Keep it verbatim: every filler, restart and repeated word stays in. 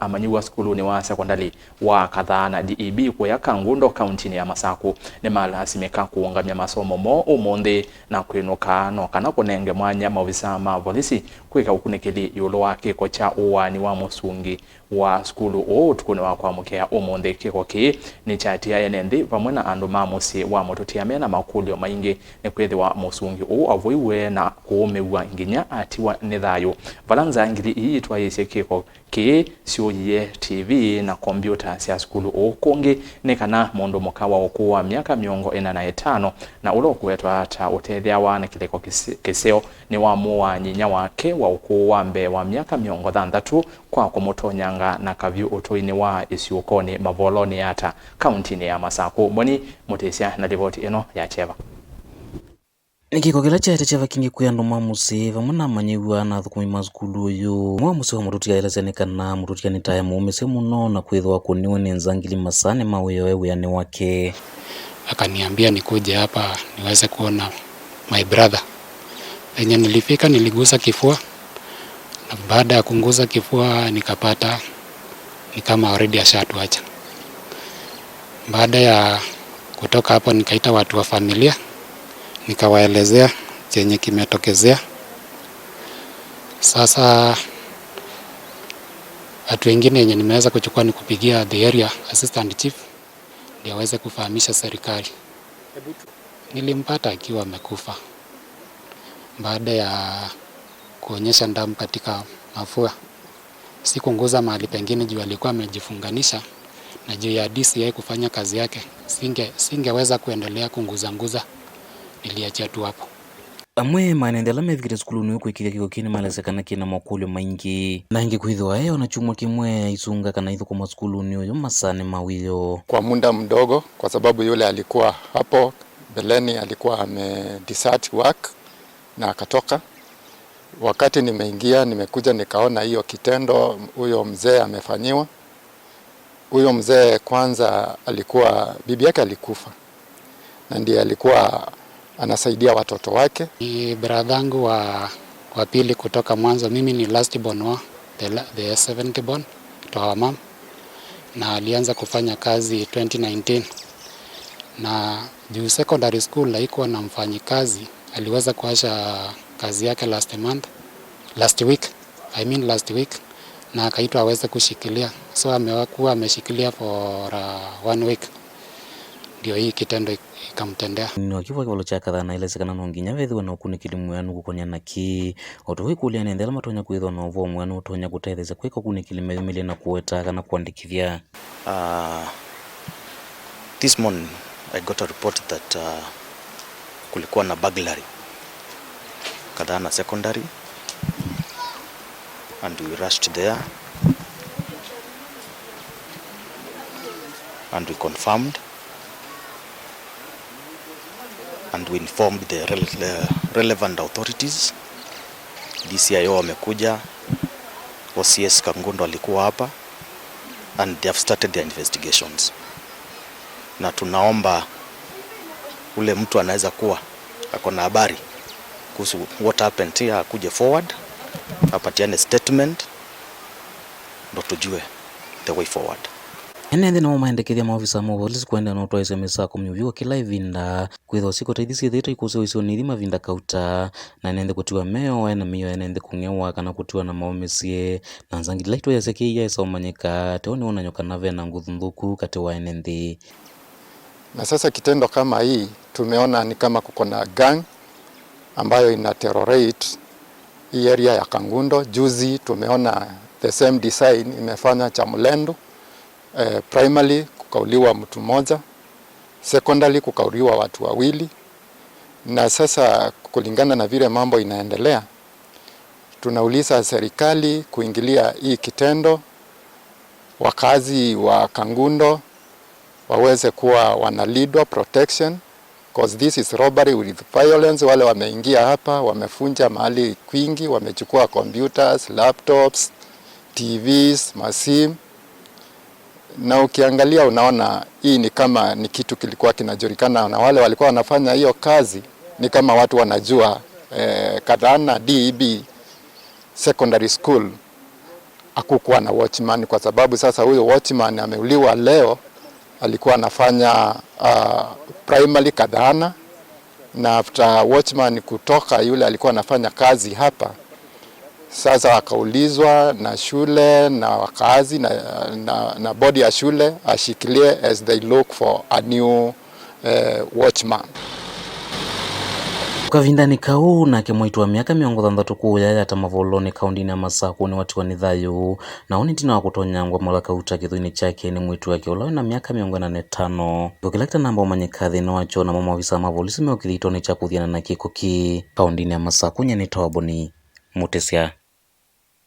Amanyĩw'a sukulunĩ wa sekondalĩ wa Kathaa na D E B kũya Kangundo, kauntinĩ ya Masaku, nĩmalasimĩka kũũngamya masomo moo ũmũnthĩ na kwĩnũka no kana kũnenge mwanya maovisaa ma volisi kwĩka ũkunĩkĩli ĩũlũ wa kĩko kya ũaani wa mũsungi wa sukulu ũũ ũtukũnĩ wa kwamũkĩa ũmũnthĩ. Kĩko kĩĩ nĩkyatiae ene nthĩ vamwe na andũ ma mũsyĩ wa mũtũtia me na makũlyo maingĩ, nĩkwĩthĩwa mũsungi ũũ avoiwe na kũũmĩw'a nginya atiwa nĩ thayũ. Vala nzangili ii itwaĩĩsye kĩko kĩĩ syũyie T V na kombiũta sya sukulu ũũ. Kũngĩ nĩ kana mũndũ mũka wa ũkũũ wa myaka mĩongo ĩna na ĩtano na ũla ũkũwetwa ta ũtethĩawa na kĩlĩko kĩse-, kĩseo nĩwamũaa nyinya wake wa ũkũũ wa mbee wa myaka mĩongo thanthatũ kwa kũmũtonyanga na kavyũ ũtũinĩ wa ĩsyũkonĩ Mavolonĩ Yatta, kauntinĩ ya Masaku. Mboni Mũtĩsya na livoti ĩno ya kyeva. Nĩ kĩko kĩla kyaete kyeva kingĩ kwĩ andũ ma mũsyĩ, vamwe na amanyĩw'a na athũkũmi ma sukulu ũyũ. Ũmwe wa mũsyĩ wa mũtũtia aelesya nĩ kana mũtũtia nĩtae mũũmĩsye mũno na kwĩthĩwa akũniwe nĩ nzangili masaanĩ ma wĩa we wĩanĩ wake. Akaniambia nikuje hapa niweze kuona my brother. Venye nilifika, niligusa kifua, na baada ya kungusa kifua nikapata ni kama already ashatuacha. Baada ya kutoka hapo, nikaita watu wa familia, nikawaelezea chenye kimetokezea. Sasa hatua ingine yenye nimeweza kuchukua ni kupigia the area assistant chief ndio aweze kufahamisha serikali. Nilimpata akiwa amekufa baada ya kuonyesha damu katika mafua. Sikunguza mahali pengine juu alikuwa amejifunganisha, na juu ya D C I kufanya kazi yake, singe-, singeweza kuendelea kunguzanguza. Niliachia tu hapo. Amwe ma ene nthĩ ala mevikĩte sukulunĩ ũyũ kwĩkĩthya kĩko kĩĩ nĩmalesya kana kĩna makũlyo maingĩ. Na ĩngĩ kwĩthĩwa e o na kyumwa kĩmwe aisunga kana aithũkũma sukulunĩ ũyũ masaanĩ ma wĩoo. Kwa muda mdogo, kwa sababu yule alikuwa hapo mbeleni alikuwa ame desert work na akatoka. Wakati nimeingia, nimekuja nikaona hiyo kitendo huyo mzee amefanyiwa. Huyo mzee kwanza alikuwa, bibi yake alikufa, na ndiye alikuwa anasaidia watoto wake. Ni brother yangu wa, wa pili kutoka mwanzo. Mimi ni last born wa the, la- the seventh born to our mom, na alianza kufanya kazi twenty nineteen, na juu secondary school haikuwa na mfanyikazi, aliweza kuacha kazi yake last month, last week, I mean last week, na akaitwa aweze kushikilia. So amekuwa ameshikilia for uh, one week, ndio hii kitendo ik- ikamtendea. Nĩ wa kĩvwa kĩvalo kya Kathaa na aelesya kana no nginya vethĩwe na ũkunĩkĩli mwĩanu kũkonana na kĩĩ. O ta ũu, ĩkũlya nĩ nthĩ ala matonya kwĩthwa na ũvoo mwĩanu ũtonya kũtetheesya kwĩka ũkunĩkĩli meyũmĩlye na kũweta kana kũandĩkĩthya. Uh, this morning I got a report that uh, kulikuwa na burglary Kadhana Secondary, and we rushed there and we confirmed and we informed the rel- the relevant authorities. D C I O wamekuja, O C S Kangundo alikuwa hapa, and they have started their investigations. Na tunaomba ule mtu anaweza kuwa ako na habari kuhusu what happened here akuje forward, apatiane statement, ndo tujue the way forward. Ene nthĩ nĩmo maendekethya maovisa ma volisi kũendeea na ũtwaĩsya mĩsako mĩuvu o kĩla ĩvinda, kwĩthĩwa syĩko ta ithi syĩthĩĩtwe ikũsĩwa isionĩ ithi mavinda kauta, na ene nthĩ kũtiwa meoae na mĩio ya ene nthĩ kũng'ewa kana kũtiwa na maũmĩsye, na nzangili ila itwaĩasya kĩĩ iyaĩsa ũmanyĩka, teo nĩwonany'o kana ve na nguthu nthũku katĩ wa ene nthĩ. Na sasa kitendo kama hii tumeona ni kama kuko na gang ambayo ina terrorate hii area ya Kangundo. Juzi tumeona the same design imefanya Chamulendo. Eh, primary kukauliwa mtu mmoja, secondary kukauliwa watu wawili. Na sasa kulingana na vile mambo inaendelea, tunauliza serikali kuingilia hii kitendo, wakazi wa Kangundo waweze kuwa wanalindwa protection, 'cause this is robbery with violence. Wale wameingia hapa wamefunja mahali kwingi, wamechukua computers, laptops, T Vs, masimu. Na ukiangalia unaona hii ni kama ni kitu kilikuwa kinajulikana, na wale walikuwa wanafanya hiyo kazi ni kama watu wanajua eh, Kadhana D E B Secondary School Hakukuwa na watchman kwa sababu sasa huyo watchman ameuliwa leo, alikuwa anafanya uh, primary Kadhana, na after watchman kutoka yule alikuwa anafanya kazi hapa, sasa akaulizwa na shule na wakazi na, na, na bodi ya shule ashikilie as they look for a new eh, watchman. Kavindanĩ kau, nake mwĩĩtu wa myaka mĩongo thanthatũ kũũya yata Mavolonĩ kaũndĩnĩ ya Masakũ nĩwatiwa nĩ thayũ, na ũu nĩ ĩtina wa kũtonyangwa mala kauta kĩthũinĩ kyake nĩ mwĩĩtu wake ũla wĩ na myaka mĩongo ĩna na ĩtano. Kĩko kĩla kĩtanamba ũmanyĩka thĩna wakyo, namo maovisa ma volisi meũkĩlya ĩtonĩ kya kũthiana na kĩko kĩĩ kaũndĩnĩ ya Masakũ. Nyie nĩtawa Boni Mũtĩsya.